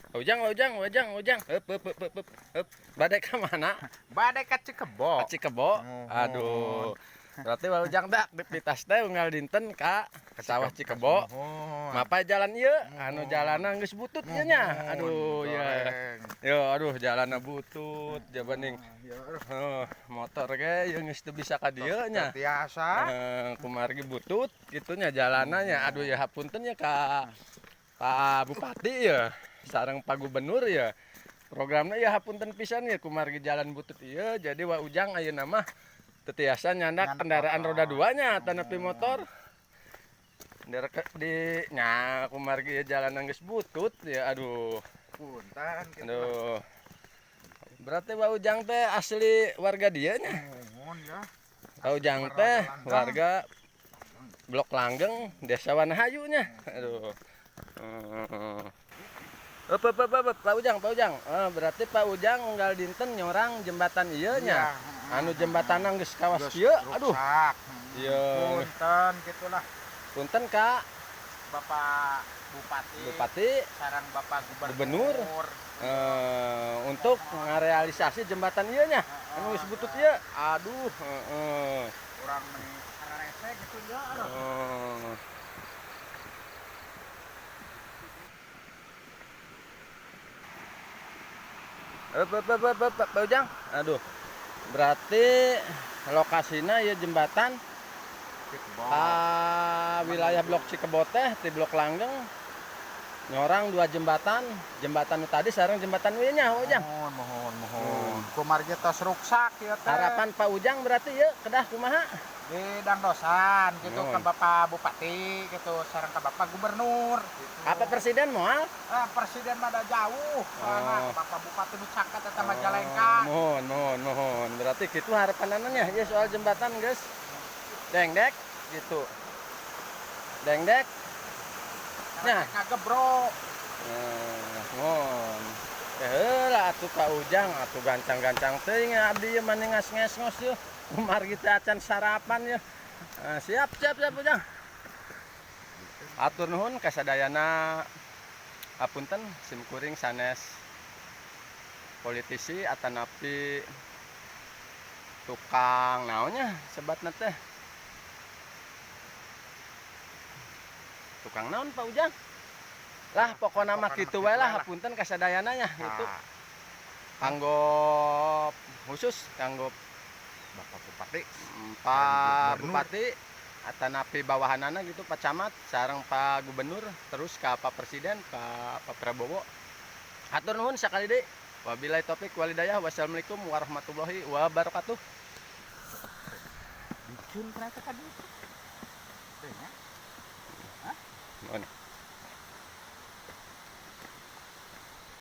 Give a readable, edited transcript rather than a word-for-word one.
Ujang, Ujang, Ujang, Ujang. Heup, heup, heup, heup, heup. Bade ka mana? Bade ka Cikebo. Ka Cikebo. Muhun. Aduh. Berarti Wa Ujang teh aktivitas teh unggal dinten ka sawah Cikebo. Muhun. Mapay jalan ieu, anu jalanna geus butut ieu nya. Aduh, ya. Goreng. Yo, aduh jalanna butut jabaning. Ya, aduh. Heuh, motor ge ieu geus teu bisa ka dieu nya. Biasa. Kumargi butut gitu nya jalanannya. Aduh ya hapunten ya ka Pak Bupati ya, sareng Pak Gubernur ya. Programnya ya hapunten pisan ya kumargi jalan butut ieu, jadi Wa Ujang ayeuna mah teu tiasa nyandak Nyandak kendaraan motor. Roda dua nya atanapi motor. Di nya kumargi ieu jalan geus butut ya, aduh. Punten kitu. Aduh. Berarti Wa Ujang teh asli warga dieu nya. Muhun ya. Wa Ujang teh warga Blok Langgeng, Desa Wanahayu nya. Aduh. Up, up, up, up, Pak Ujang, Pak Ujang. Berarti Pak Ujang unggal dinten nyorang jembatan ieu nya. Iya. Anu jembatan geus kawas Geus kieu, aduh. Rusak. Iya. Punten gitulah. Punten Kak Bapak Bupati. Bupati, Sareng Bapak Gubernur. Gubernur. Untuk ngarealisasi jembatan ieu nya. Anu geus butut ieu. Aduh, heeh. Urang meni hararese gitu ya. Aduh. Oh. Up, up, up, up, up, Pak Ujang. Aduh. Berarti lokasinya ya jembatan Cikebo. Wilayah Blok Cikebo teh di Blok Langgeng nyorang dua jembatan, jembatan nu tadi sareng jembatan ieu nya, Pak Ujang. Muhun, muhun, muhun. Kumargi tos ruksak ieu teh. Harapan Pak Ujang berarti ya kedah kumaha? Di dangdosan gitu Muhun. Ke Bapak Bupati gitu sareng ke Bapak Gubernur gitu. Apa presiden moal? Ah, presiden mah da jauh. Soalna Oh. Bapak Bupati nu caket eta Majalengka. Mohon, mohon, mohon. Berarti gitu harapanannya ya soal jembatan, guys. Dengdek gitu. Dengdek. Nah. Ngagebro. Mohon. Ya heula atuh Pak Ujang atuh gancang-gancang teuing abdi ieu mah ngas-nges-ngos yeuh. Kumargi teh acan sarapan ya. Siap, siap, siap Ujang. Atur nuhun kasadayana, apunten sim kuring sanes politisi atanapi tukang naonnya sebatna teh. Tukang naon Pak Ujang? Lah pokona mah Pokona mah kitu wae lah, kitu wae lah. Hapunten kasadayana nya gitu. Nah, Kanggo khusus kanggo Bapak Bupati, Pak Gubernur. Bupati atanapi bawahanana gitu Pak Camat sareng Pak Gubernur terus ka Pak Presiden Pak Prabowo. Hatur nuhun sakali deui. Wabillahi taufik walhidayah. Wassalamualaikum warahmatullahi wabarakatuh. Bikin kereta tadi. Teh nya. Nuhun.